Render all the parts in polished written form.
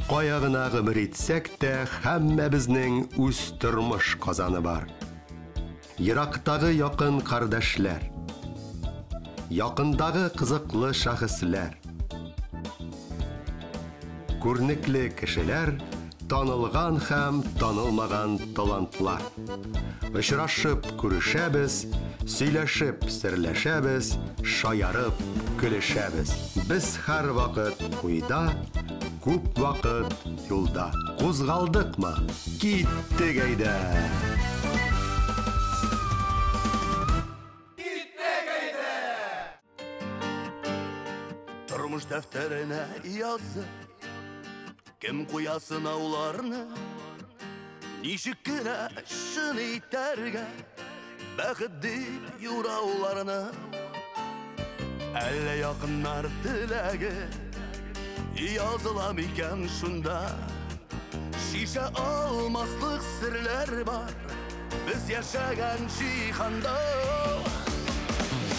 Кая гына гомер итсәк тә, һәммәбезнең үз тормыш казаны бар. Ерактагы якын кардәшләр, якындагы кызыклы шәхесләр, күренекле кешеләр, танылган һәм танылмаган талантлар. Очрашып күрешәбез, сөйләшеп серләшәбез, шаярып көлешәбез. Без һәрвакыт уйда, күп вакыт юлда. Кузгалдыкмы? Киттек әйдә! Тормыш дәфтәренә язып, кем куя сынауларны? Ничек кенә чын итәргә бәхет дип юрауларны? Әллә якыннар теләге языла микән шунда? Шишә алмаслык серләр бар без яшәгән җиһанда.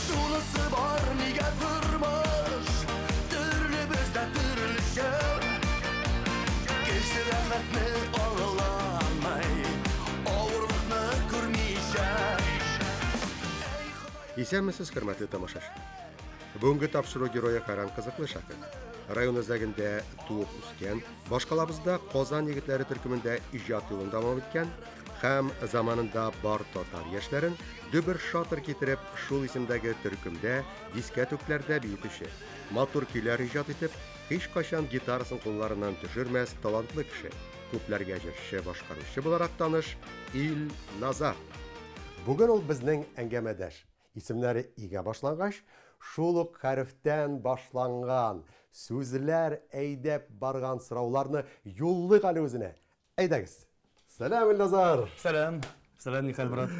Шунысы бар, нигә тормыш төрле бездә төрлечә? Кеше рәхәтне аңламай, авырлыкны күрмичә. Исәнмесез, хөрмәтле тамашачылар. Бүгенге тапшыру герое хәйран кызыклы шәхес. Район үзәгендә туып үскән, башкалабызда Казан егетләре төркемендә иҗат юлын дәвам иткән һәм заманында бар татар яшьләрен дөбер-шатыр китереп шул исемдәге төркемдә дискәтүкләрдә биетүче, матур көйләр иҗат итеп, һичкайчан гитарасын кулларыннан төшермәс талантлы кеше, күпләргә җырчы, башкаручы буларак таныш Ил Назар. Бүген ул безнең әңгәмәдәш. Исемнәре игә башлангач, шул ук хәрефтән башланган сүзләр әйдәп барган сорауларны юллыйк әле үзенә. Әйдәгез. Сәлам, Илназар! Сәлам. Сәлам, Михаил брат.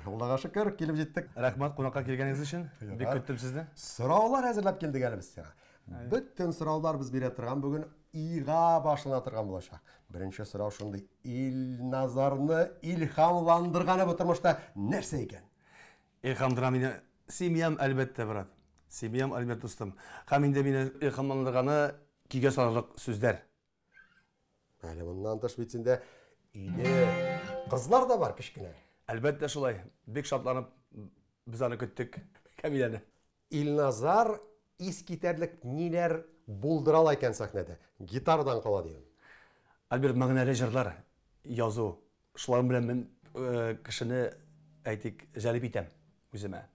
Аллага шөкер, килеп җиттек. Рәхмәт кунакка килгәнегез өчен. Бик көттем сезне. Сораулар әзерләп килдек әле без сиңа. Бөтен сораулар без бирә торган бүген ига башлана торган булачак. Беренче сорау шундый: Илназарны илһамландырганы бу тормышта нәрсә икән? Илһамдыра мине семьям, әлбәттә, брат. Семьям, Альберт дустым. Һәм инде мине илһамландырганы көйгә салырлык сүзләр. Әле моннан тыш бит синдә өйдә кызлар да бар кечкенә. Әлбәттә шулай. Бик шатланып без аны көттек, Камиләне. Илназар искитәрлек ниләр булдыра ала икән сәхнәдә? Гитарадан кала диген. Альберт, мәгънәле җырлар язу. Шулар белән мин кешене, әйтик, җәлеп итәм үземә.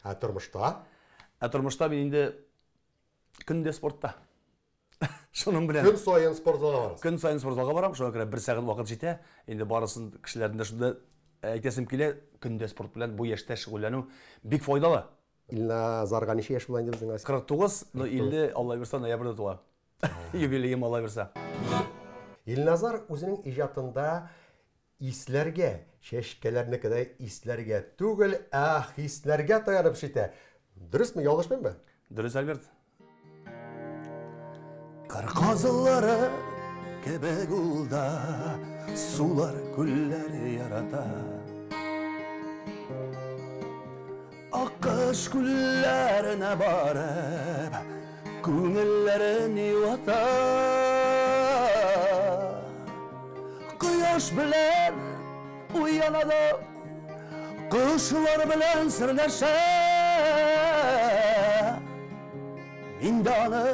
Ә тормышта? Ә тормышта мин инде көндә спортта. Шуның белән. Көн саен спортзалга барасың. Көн саен спортзалга барам, шуңа күрә бер сәгать вакыт җитә. Инде барысын кешеләрне дә шунда әйтәсем килә, көндә спорт белән бу яшьтә шөгыльләнү бик файдалы. Илназарга ничә яшь була инде безнең? 49, но 50, Алла бирса, ноябрьдә туа. Юбилеем, Алла бирса. Илназар үзенең иҗатында исләргә, чәчкәләрнекедәй исләргә түгел, ә хисләргә таянып эш итә. Дөресме, ялгышмыйммы? Дөрес, Альберт. Кыр казылары кебек ул да сулар, күлләр ярата. Аккош күлләренә барып, күңелләрен юата. Кояш белән уяна да, кошлар белән серләшә. Мин дә аны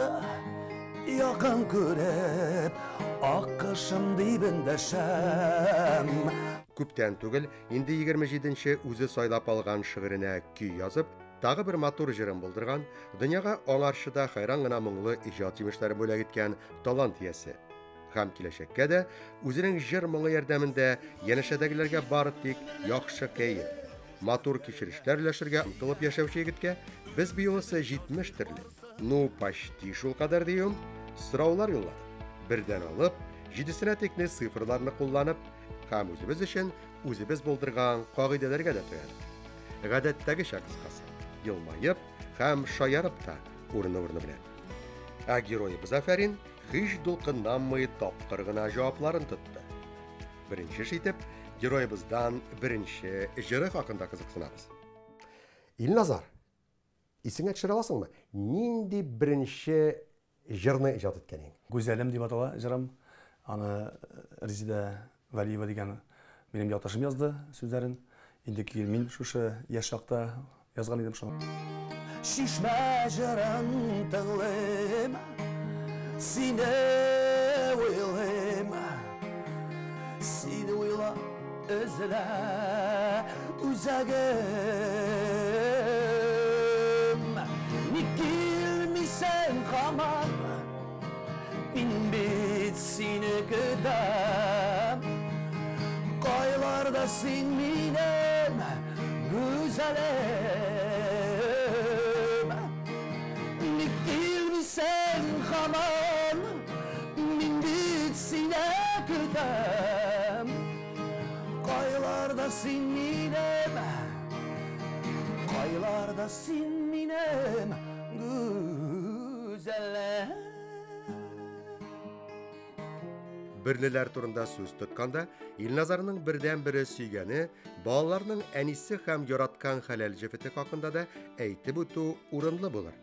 якын күреп, аккошым дип эндәшәм. Күптән түгел, инде 27 нче үзе сайлап алган шигыренә көй язып, тагы бер матур җырын булдырган, дөньяга аңарчы да хәйран гына моңлы иҗат җимешләре бүләк иткән талант иясе. Һәм киләчәккә дә үзенең җыр моңы ярдәмендә янәшәдәгеләргә бары тик яхшы кәеф, матур кичерешләр өләшергә омтылып яшәүче егеткә без бу юлысы 70 төрле, ну, почти шул кадәр диюем, сораулар юлладык. Бердән алып, җидесенә тикле цифрларны кулланып, һәм үзебез өчен үзебез булдырган кагыйдәләргә дә таянып. Гадәттәгечә кыскасы, елмаеп һәм шаярып та урыны-урыны белән. Ә героебыз афәрин һич дулкынланмый тапкыр гына җавапларын тотты. Беренче эш итеп, героебыздан беренче җыры хакында кызыксынабыз. Илназар, исеңә төшерә аласыңмы? Нинди беренче җырны иҗат иткән идең. Гүзәлем дип атала җырым. Аны Резидә Вәлиева дигән минем якташым язды сүзләрен. Инде көен мин шушы яшь чакта язган идем шуны. Чишмә җырын тыңлыйм, сине уйлыйм. Сине уйлап өзелә үзәгем. Ник килмисең һаман? Мин бит сине көтәм. Кайларда син минем гүзәлем? Ник килмисең һаман? Мин бит сине көтәм. Кайларда син минем? Кайларда син минем гүзәлем? Берлеләр турында сүз тотканда, Илназарның бердән-бере сөйгәне, балаларның әнисе һәм яраткан хәләл җефете хакында да әйтеп үтү урынлы булыр.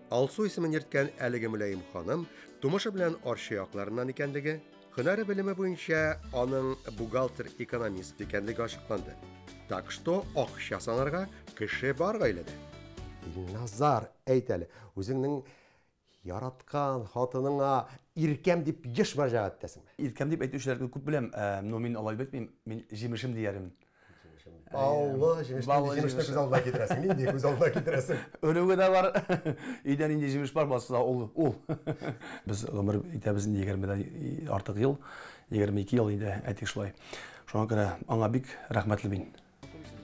Алсу исемен йөрткән әлеге мөлаем ханым тумышы белән Арча якларыннан икәнлеге, һөнәре белеме буенча аның бухгалтер-экономист икәнлеге ачыкланды. Так что акча санарга кеше бар гаиләдә. Илназар, әйт әле, үзеңнең яраткан хатыныңа иркәм дип еш мөрәҗәгать итәсеңме? Иркәм дип әйтүчеләрне күп беләм, но мин алай әйтмим, мин җимешем диярем. Баулы җимешне Баулы җимешне җимеше. күз алдына китерәсең. Нинди күз алдына китерәсең? Өрүге дә бар. Өйдә нинди җимеш бар, басса ул, ул. Без гомер итәбез инде егермедән артык ел, 22 ел инде, әйтик шулай. Шуңа күрә аңа бик рәхмәтле мин.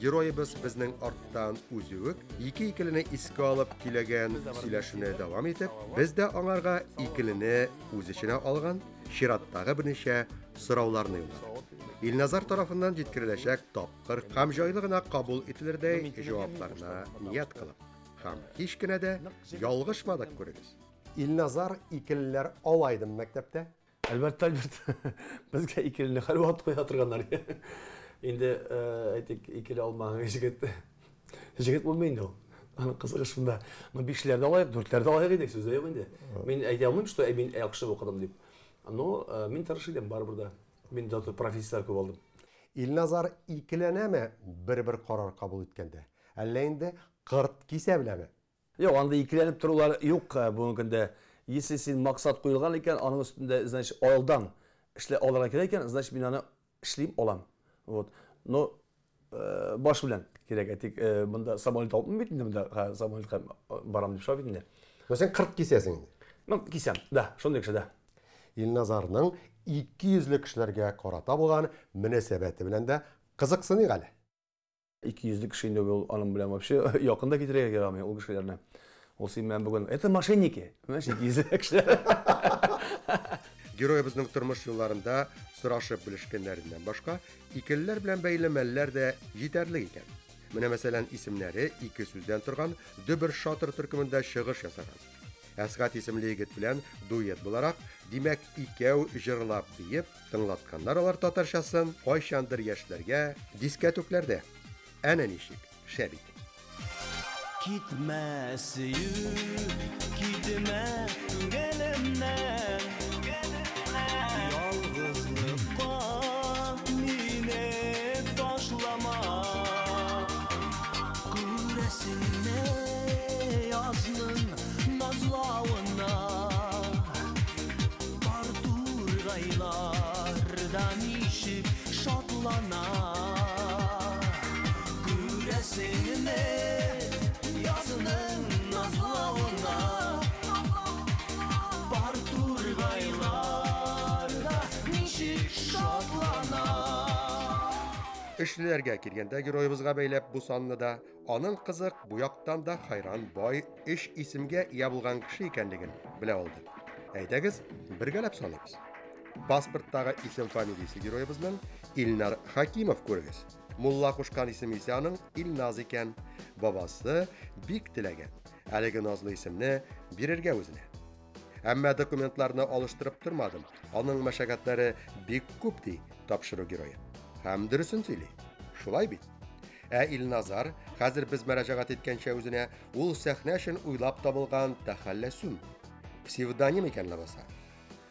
Героебыз безнең арттан үзе үк ике икелене искә алып көйләгән сөйләшүне дәвам итеп, без дә аңарга икелене үз эченә алган чираттагы берничә сорауларны юлладык. Илназар тарафыннан җиткереләчәк тапкыр һәм җайлы гына кабул ителердәй җавапларына ният кылып, һәм һич кенә дә ялгышмадык күрегез. Илназар икелеләр алайдым мәктәптә. Әлбәттә, әлбәттә. Безгә икелене һәрвакыт куя торганнар. Инде, әйтик, икеле алмаган җегет. Җегет булмый инде ул. Аның кызыгы шунда. Но бишләрдә алайык, дүртләрдә алайык идек, сүз дә юк инде. Мин әйтә алмыйм, что мин яхшы укыдым дип. Но мин тырыш идем барыбер дә. Мин зато профессияләр күп алдым. Илназар икеләнәме бер-бер карар кабул иткәндә? Әллә инде кырт кисә беләме? Юк, анда икеләнеп торулар юк, бүгенге көндә. Если син максат куелган икән, аның өстендә, значит, алдан эшләй алырга кирәк икән, значит, мин аны эшлим алам. Вот. Но баш белән кирәк, әйтик, монда самолет алып бит инде, монда, ха, самолетка барам дип шулай бит инде. Но син кырт кисәсең инде. Ну, кисәм, да, шундый кеше, да. Илназарның ике йөзле кешеләргә карата булган мөнәсәбәте белән дә кызыксыныйк әле. Ике йөзле кеше инде ул аның белән вообще якын да китерергә ярамый ул кешеләрне. Ул син белән бүген это мошенники, понимаешь, ике йөзле кешеләр. Героебызның тормыш юлларында сорашып белешкәннәреннән башка икелеләр белән бәйле мәлләр дә җитәрлек икән. Менә мәсәлән, исемнәре ике сүздән торган Дөбер Шатыр төркемендә чыгыш ясаган. Әсгать исемле егет белән дуэт буларак, димәк, икәү җырлап биеп, тыңлатканнар алар татарчасын кайчандыр яшьләргә дискәтүкләрдә. Әнә ничек, шәп итеп. Китмә сөю, китмә күңелемнән. Ялгызлыкка мине ташлама. Күрәсеңме язның назлавына? Пар тургайлар да ничек шатлана. Күрәсеңме язның назлавына? Пар тургайлар да ничек шатлана. Эшлеләргә килгәндә героебызга бәйләп бу санны да аның кызык бу яктан да хайран бай эш исемгә ия булган кеше икәнлеген белә алдык. Әйдәгез, бергәләп саныйбыз. Паспорттагы исем фамилиясе героебызның Илнар Хакимов күрегез. Мулла кушкан исем исә аның Илназ икән. Бабасы бик теләгән әлеге назлы исемне бирергә үзенә. Әмма документларны алыштырып тормадым. Аның мәшәкатьләре бик күп ди тапшыру герое. Һәм дөресен сөйли. Шулай бит. Ә Илназар, хәзер без мөрәҗәгать иткәнчә үзенә, ул сәхнә өчен уйлап табылган тәхәлләсүм. псевдоним икән ләбаса.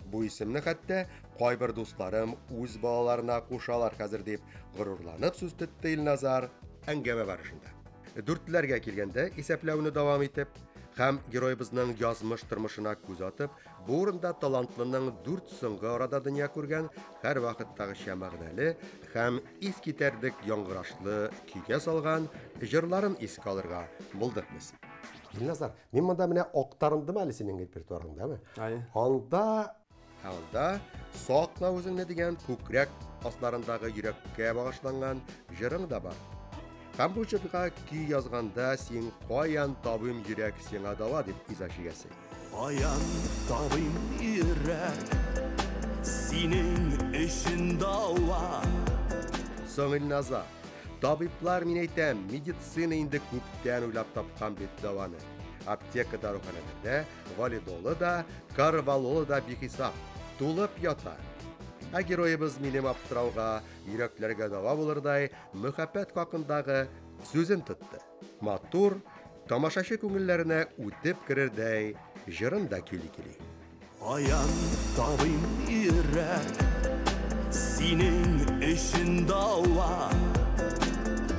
Бу исемне хәтта кайбер дусларым үз балаларына кушалар хәзер дип горурланып сүз тотты Илназар әңгәмә барышында. Дүртләргә килгәндә исәпләүне дәвам итеп һәм героебызның язмыш тормышына күз атып, бу урында талантлының дүрт соңгы арада дөнья күргән һәр вакыттагыча мәгънәле һәм искитәрлек яңгырашлы көйгә салган җырларын искә алырга булдык без. Илназар, мин монда менә актарындым әле синең репертуарыңдамы? Әйе. Анда сакла үзеңне дигән күкрәк асларындагы йөрәккә багышланган җырың да бар. Һәм бу җырга көй язганда син каян табыйм йөрәк сиңа дава дип иза чигәсең. Каян табыйм йөрәк синең өчен дава. Соң Илназар, табиблар, мин әйтәм, медицина инде күптән уйлап тапкан бит даваны. Аптека даруханәләрдә валидолы да, карвалолы да бихисап, тулып ята. Ә героебыз минем аптырауга, йөрәкләргә дава булырдай мөхәббәт хакындагы сүзен тотты. Матур, тамашачы күңелләренә үтеп керердәй җырын да көйли-көйли. Каян табыйм йөрәк синең өчен дава.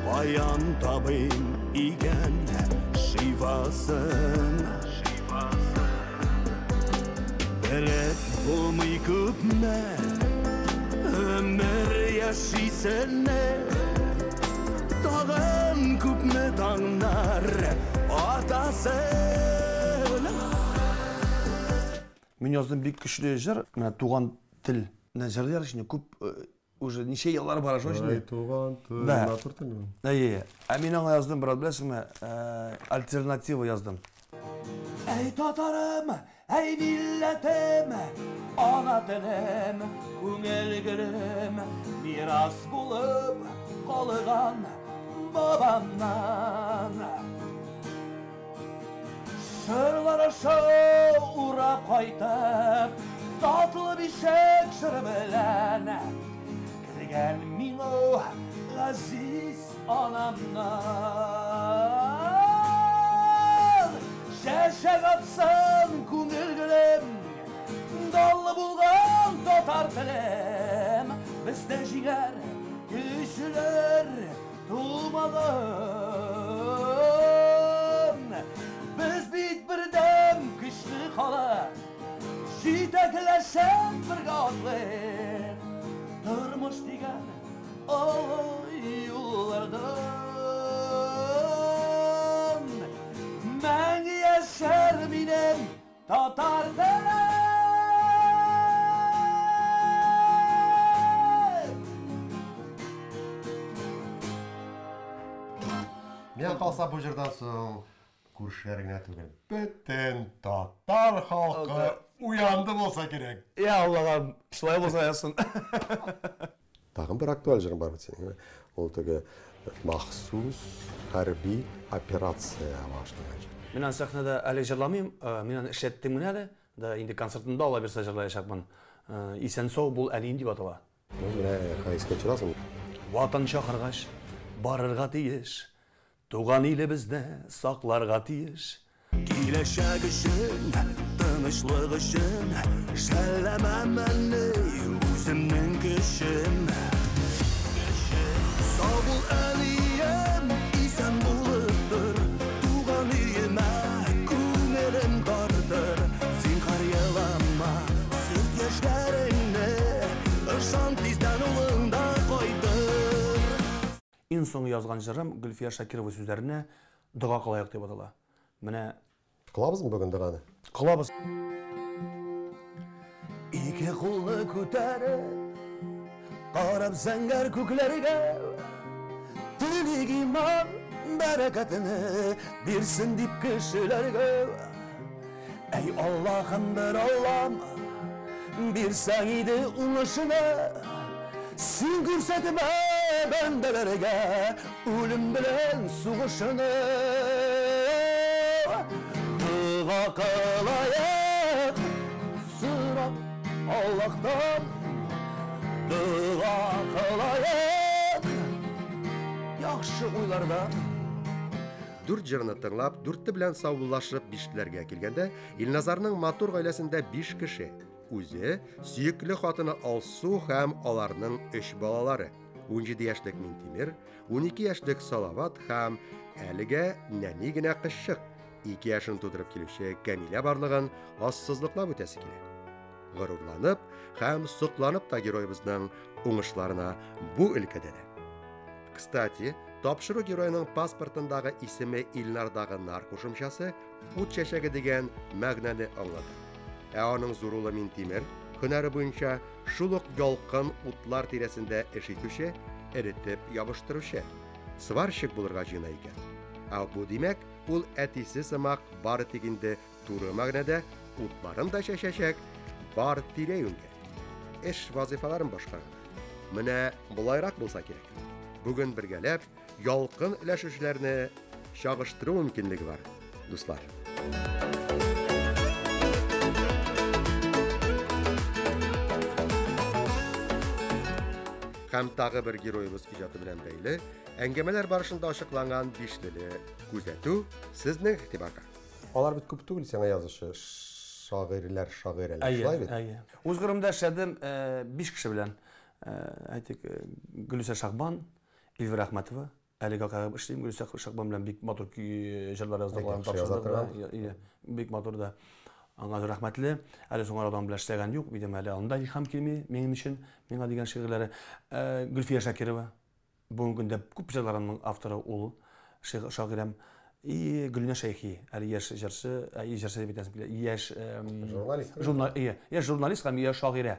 Каян табыйм икән шифасын. Белеп булмый күпме өмір яшисең, тагын күпме таңнар атасын. Мин яздым бик көчле җыр, менә туган тел. Менә җырлар өчен күп уже ничә еллар бара шул өчен. Ай, туган тел, Да. матур тел. Әйе. Ә мин аңа яздым, брат, беләсеңме, альтернатива яздым. Әй татарым, әй милләтем, ана телем, күңел гөлем, мирас булып калган бабамнан. Шырлар аша урап кайтып, татлы бишек җыры белән кергән миңа газиз анамнан. Чәчәк атсын күңел гөлем, данлы булган татар телем, бездә җиңәр көчләр тумаган. Без бит бердәм көчле халык, җитәкләшеп бергә атлыйк. Тормыш дигән олы юллардан мәңге яшәр минем татар телем. Миңа калса бу җырдан соң күршеләр генә түгел, бөтен татар халкы уянды булса кирәк. Я Аллаһым, шулай булса язсын. Тагын бер актуаль җырың бар бит синең. Ул теге махсус хәрби операция башланган җыр. Мин аны сәхнәдә әле җырламыйм, мин аны эшләттем генә әле. Да инде концертында ала бирсә җырлаячакмын. Исән сау бул әнием дип атала. Ну, менә искә төшерәсең. Ватан чакыргач барырга тиеш, туган илебезне сакларга тиеш. Киләчәк өчен, тынычлык өчен, шәлләмәм әле үземнең көчем. Сау бул әнием, исән булып тор, туган өемә күңелем тартыр. Зинһар елама, сөрт яшьләреңне, ышан тиздән улың да кайтыр. Иң соңгы язган җырым Гөлфия Шакирова сүзләренә Дога кылайык дип атала. Менә кылабызмы бүген доганы? Кылабыз. Ике кулны күтәреп, карап зәңгәр күкләргә, телик иман бәрәкәтене бирсен дип кешеләргә. Әй Аллаһым, бер Аллам, бирсәң иде уңышны, син күрсәтмә бәндәләргә үлем белән сугышны. Дога кылайык, сорап Аллаһтан, дога кылайык, яхшы уйлардан. Дүрт җырны тыңлап, дүрте белән саубуллашып бишләргә килгәндә, Илназарның матур гаиләсендә биш кеше. Үзе, сөекле хатыны Алсу һәм аларның өч балалары. 17 яшьлек Минтимер, 12 яшьлек Салават һәм әлегә нәни генә кызчык, 2 яшен тудырып килүче Камилә барлыгын ассызлыклап үтәсе килә. Горурланып һәм сокланып та героебызның уңышларына бу өлкәдә дә. Кстати, тапшыру героеның паспортындагы исеме Илнардагы нар кушымчасы ут чәчәге дигән мәгънәне аңлата. Ә аның зур улы Минтимер һөнәре буенча шул ук ялкын утлар тирәсендә эш итүче, эретеп ябыштыручы, сварщик булырга җыена икән. Ә бу димәк, ул әтисе сымак бары тик инде туры мәгънәдә утларын да чәчәчәк, бар тирә-юньгә. Эш вазифаларын башкарган. Менә болайрак булса кирәк. Бүген бергәләп ялкын өләшүчеләрне чагыштыру мөмкинлеге бар, дуслар. Һәм тагы бер героебыз иҗаты белән бәйле әңгәмәләр барышында ачыкланган бишлеле күзәтү сезнең игътибарга. Алар бит күп түгел сиңа язучы шагыйрьләр, шагыйрәләр, шулай бит? Әйе. Үз гомеремдә эшләдем 5 кеше белән. Әйтик, Гөлүсә Шахбан, Эльвира Әхмәтова, әлегә кадәр эшлим. Гөлүсә Шахбан белән бик матур көй җырлар яздык, аларны тапшырдык. Бик матур да. Аңа зур рәхмәтле. Әле соңгы арада белән эшләгән юк, видимо, әле анда илһам килми минем өчен, миңа дигән шигырьләре. Гөлфия Шакирова, бүгенге көндә күп җырларымның авторы ул, шагыйрәм. И Гөлнә Шәйхи, әле яшь җырчы, җырчы дип әйтәсем килә, яшь журналист. Яшь журналист һәм яшь шагыйрә.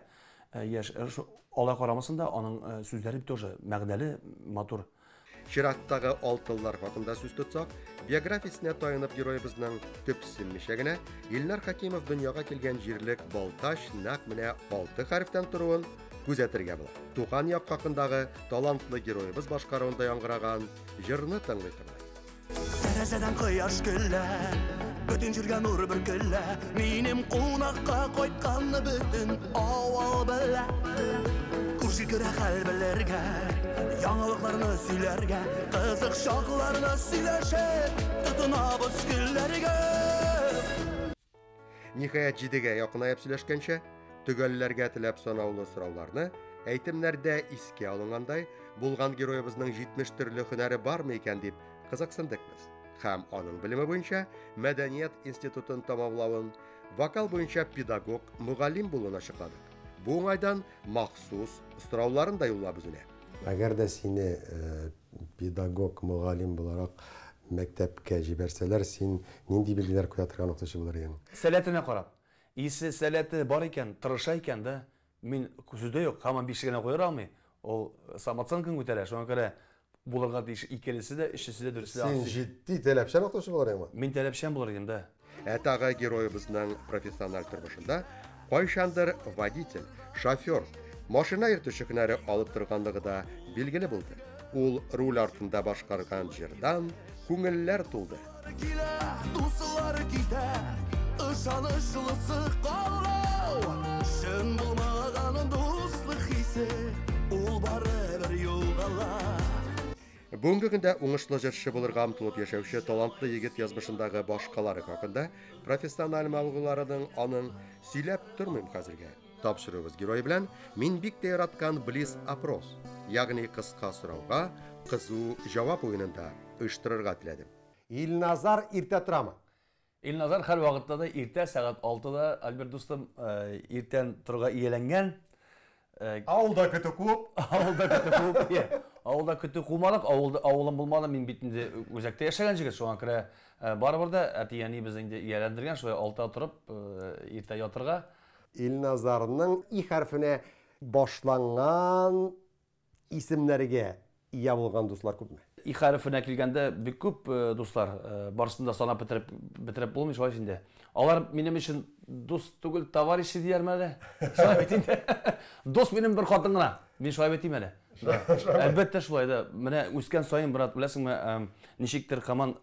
Яшь, алай карамасын да, аның сүзләре тоже мәгънәле, матур. Чираттагы алтынлар хакында сүз тотсак, биографиясенә таянып героебызның төпсенмичә генә Илнар Хәкимов дөньяга килгән җирлек Балтач нәкъ менә 6 хәрефтән торуын күзәтергә була. Туган як хакындагы талантлы героебыз башкаруында яңгыраган җырны тыңлый торган. Тәрәзәдән кояш көлә, бөтен җиргә нур бөркелә, минем кунакка кайтканны бөтен авыл белә. Күрше керә хәл белергә, яңалыкларны сөйләргә, кызык чакларны сөйләшеп, тотынабыз көләргә. Ниһаять, җидегә якынаеп сөйләшкәнчә, төгәлләргә теләп санаулы сорауларны әйтемнәрдә искә алынгандай, булган героебызның 70 төрле һөнәре бармы икән дип кызыксындык без. Һәм аның белеме буенча Мәдәният институтын тәмамлавын, вокал буенча педагог, мөгаллим булуын ачыкладык. Бу уңайдан махсус сорауларын да юллап үзенә. Әгәр дә сине педагог, мөгаллим буларак мәктәпкә җибәрсәләр, син нинди билгеләр куя торган укытучы булыр идең? Сәләтенә карап. Исе сәләте бар икән, тырыша икән дә, мин сүздә юк, һаман бишле генә куя алмый. Ул самооценканы күтәрә, шуңа күрә булырга тиеш икелесе дә, өчесе дә, дүртесе дә. Син җитди таләпчән укытучы булыр идеңме? Мин таләпчән булыр идем, да. Ә тагы героебызның профессиональ тормышында кайчандыр водитель, шофер, машина йөртүче һөнәре алып торганлыгы да билгеле булды. Ул руль артында башкарган җырдан күңелләр тулды. Килә, дуслар китә, ышанычлысы кала. Чын булмаган дуслык хисе, ул барыбер югала. Бүгенге көндә уңышлы җырчы булырга омтылып яшәүче талантлы егет язмышындагы башкалары хакында профессиональ мавыгуларының аның сөйләп тормыйм хәзергә. Тапшыруыбыз герое белән мин бик тә яраткан блиц-опрос, ягъни кыска сорауга кызу җавап уенында оештырырга теләдем. Илназар иртә торамы? Илназар һәр вакытта да иртә сәгать 6-да, Альберт дустым, иртән торырга ияләнгән. Авылда көтү куып. Авылда көтү куып, иә. Авылда көтү кумадык, авылда авылым булмады, мин бит инде үзәктә яшәгән җегет, шуңа күрә барыбер дә әти-әни без инде ияләндергән, шулай 6-да торып, иртә ятырга. Илназарның И хәрефенә башланган исемнәргә ия булган дуслар күпме? И хәрефенә килгәндә бик күп дуслар, барысын да санап бетереп булмый шулай инде. Алар минем өчен дус түгел, товарищи диярмен әле. Шулай бит инде. Дус минем бер хатын гына. Мин шулай бит әле. Әлбәттә шулай да. Менә үскән саен, брат, беләсеңме, ничектер һаман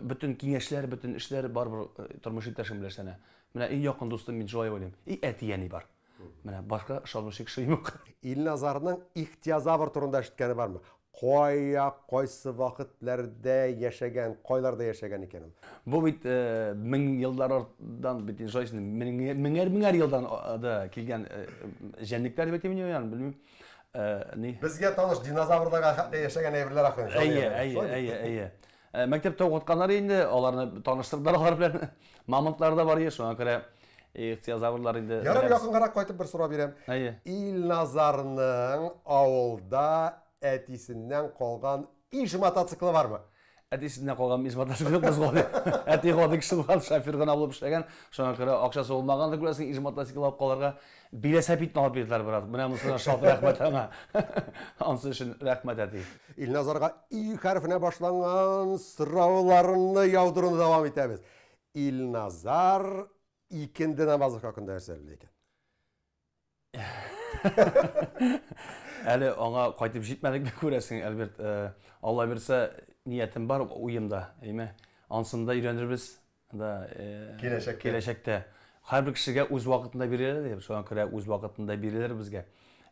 бөтен киңәшләр, бөтен эшләр барыбер тормыш иптәшем белән эшләнә. Менә иң якын дустым мин шулай уйлыйм. И әти-әни бар. Менә башка ышанучы кеше юк. Илназарның ихтиозавр турында ишеткәне бармы? Кая, кайсы вакытларда яшәгән, кайларда яшәгән икән ул? Бу бит мең еллардан бит инде шулай меңәр-меңәр елдан да килгән җәнлекләр дип әйтим инде, белмим. Ни? Безгә таныш динозаврларга хәтле яшәгән әйберләр ахры. Әйе, әйе, әйе, әйе. Мәктәптә укытканнар инде, аларны таныштырдылар алар белән. Мамонтлар да бар иде, шуңа күрә ихтиозаврлар инде. Ярар, якынгарак кайтып бер сорау бирәм. Әйе. Илназарның авылда әтисеннән калган иж мотоциклы бармы? Әтисеннән калган иж мотоциклы юк, без гади. Әти гади кеше булган, шофер гына булып эшләгән. Шуңа күрә акчасы булмагандыр, күрәсең, иж мотоцикл алып калырга. Биләсәпитне алып бирделәр, брат. Менә монысына шат рәхмәт аңа. Ансы өчен рәхмәт, әти. Илназарга И хәрефенә башланган сорауларны яудыруны дәвам итәбез. Илназар икенде намазы хакында нәрсә белә икән? Әле аңа кайтып җитмәдек бит, күрәсең, Альберт. Алла бирсә, ниятем бар уемда, әйме? Ансын да өйрәнербез. Да, киләчәктә. Киләчәктә. Һәрбер кешегә үз вакытында бирелә дип, шуңа күрә үз вакытында бирелер безгә.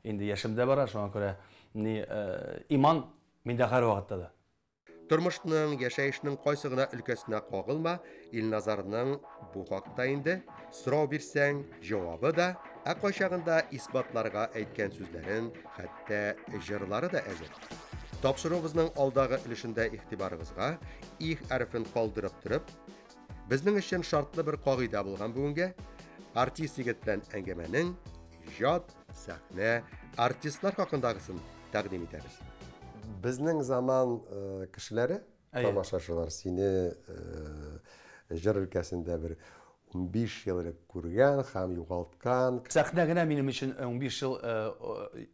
Инде яшем дә бара, шуңа күрә ни иман миндә һәрвакытта да. Тормышның, яшәешнең кайсы гына өлкәсенә кагылма, Илназарның бу хакта инде сорау бирсәң, җавабы да, ә кайчагында исбатларга әйткән сүзләрен, хәтта җырлары да әзер. Тапшыруыбызның алдагы өлешендә игътибарыгызга их хәрефен калдырып торып, безнең өчен шартлы бер кагыйдә булган бүгенгә артист егет белән әңгәмәнең иҗат, сәхнә, артистлар хакындагысын тәкъдим итәбез. Безнең заман кешеләре, тамашачылар сине җыр өлкәсендә бер 15 ел элек күргән һәм югалткан. Сәхнә генә минем өчен 15 ел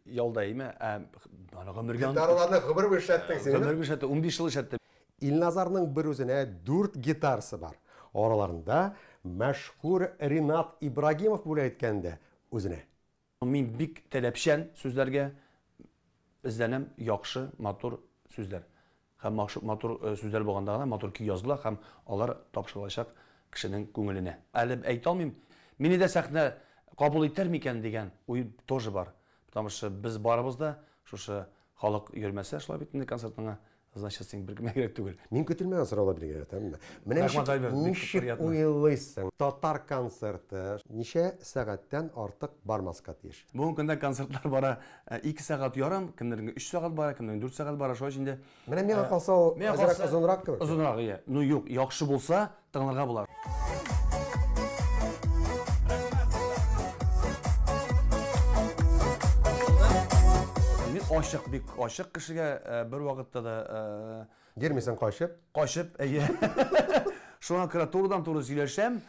ялда име, ә аны гомергә Гитараларны гомер буе эшләттең син, Гомер буе эшләттем, 15 ел эшләттем. Илназарның бер үзенә 4 гитарасы бар. Араларында мәшһүр Ринат Ибрагимов бүләк иткән дә үзенә. Мин бик таләпчән сүзләргә эзләнәм, яхшы, матур сүзләр. Һәм матур сүзләр булганда гына матур көй языла һәм алар тапшырылачак кешенең күңеленә. Әле әйтә алмыйм, мине дә сәхнә кабул итәр микән дигән уй тоже бар. Потому что без барыбыз да шушы халык йөрмәсә, шулай бит инде концертыңа, значит, син бер кемгә кирәк түгел. Мин көтелмәгән сораулар бирергә яратам. Менә Рәхмәт, Альберт, бик ничек приятно. уйлыйсың, татар концерты ничә сәгатьтән артык бармаска тиеш? Бүгенге көндә концертлар бара 2 сәгать ярым, кемнәрнең 3 сәгать бара, кемнәрнең 4 сәгать бара, шулай инде. Менә миңа калса ул Миңа әзрәк калса озынрак кебек. Озынрак, иә. Ну юк, яхшы булса, тыңларга була. Мин ачык, бик ачык кешегә, бер вакытта да, Йөрмисең качып? Качып, әйе. Шуңа күрә турыдан-туры сөйләшәм,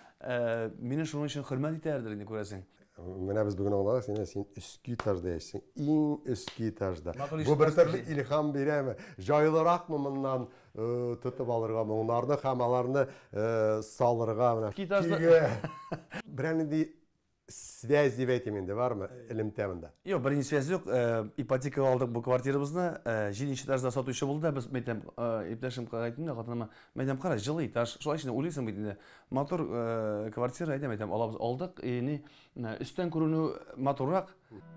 мине шуның өчен хөрмәт итәләрдер инде, күрәсең. Менә без бүген аңладык, син өске этажда яшисең, иң өске этажда. Матур Бу бер ишетәсең. төрле илһам бирәме? Җайлыракмы моннан тотып алырга моңнарны һәм аларны салырга менә Өске этажда көйгә? Берәр нинди связь дип әйтим инде, бармы элемтә монда? Юк, бернинди связь юк. Ипотекага алдык бу квартирабызны. 7 этажда сатучы булды да, без мәйтәм, иптәшем әйттем дә, хатыныма, мәйтәм, кара, җылы этаж. Шулай эчендә уйлыйсың бит инде. Матур квартира, әйтәм, әйтәм, алабыз, алдык. И, ни, өстән күренү матуррак.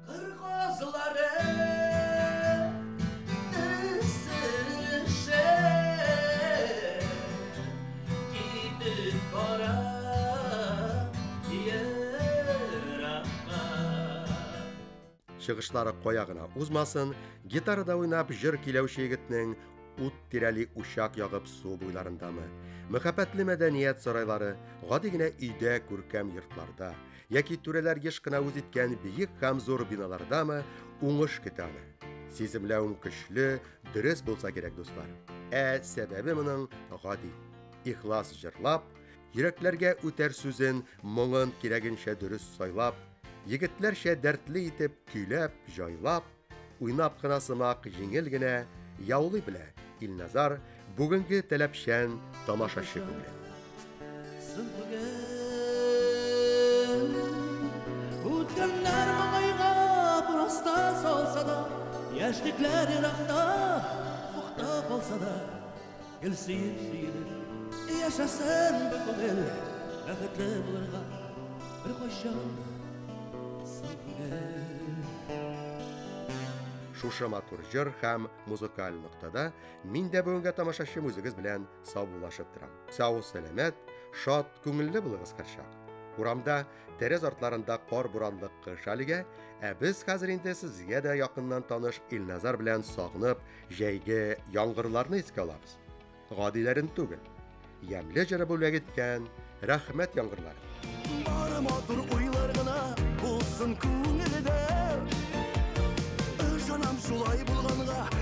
Кыргызлары китеп бара еракка. Чыгышлары кая гына узмасын, гитарада уйнап җыр көйләүче егетнең ут тирәли учак ягып су буйларындамы, мәхәббәтле мәдәният сарайлары, гади генә өйдә күркәм йортларда, яки түрәләр еш кына үз иткән биек һәм зур биналардамы уңыш көтә аны. Сиземләвем көчле, дөрес булса кирәк, дуслар. Ә сәбәбе моның гади. Ихлас җырлап, йөрәкләргә үтәр сүзен, моңын кирәгенчә дөрес сайлап, егетләрчә дәртле итеп көйләп, җайлап, уйнап кына сымак җиңел генә яулый белә Илназар бүгенге таләпчән тамашачы күңеле. Үткәннәр моңайга беразда салса да, яшьлекләр еракта, офыкта калса да, гел сөеп сөелеп яшәсен бу күңел, бәхетле булырга беркайчан соң түгел. Шушы матур җыр һәм музыкаль ноктада мин дә бүгенгә тамашачым үзегез белән саубуллашып торам. Сау, сәламәт, шат, күңелле булыгыз һәрчак. Урамда, тәрәз артларында кар буранлы кыш әлегә, ә без хәзер инде сезгә дә якыннан таныш Илназар белән сагынып, җәйге яңгырларны искә алабыз. Гадиләрен түгел. Ямьле җыры бүләк иткән рәхмәт яңгырлары. Бары матур уйлар гына булсын күңелдә. Ышанам шулай булганга.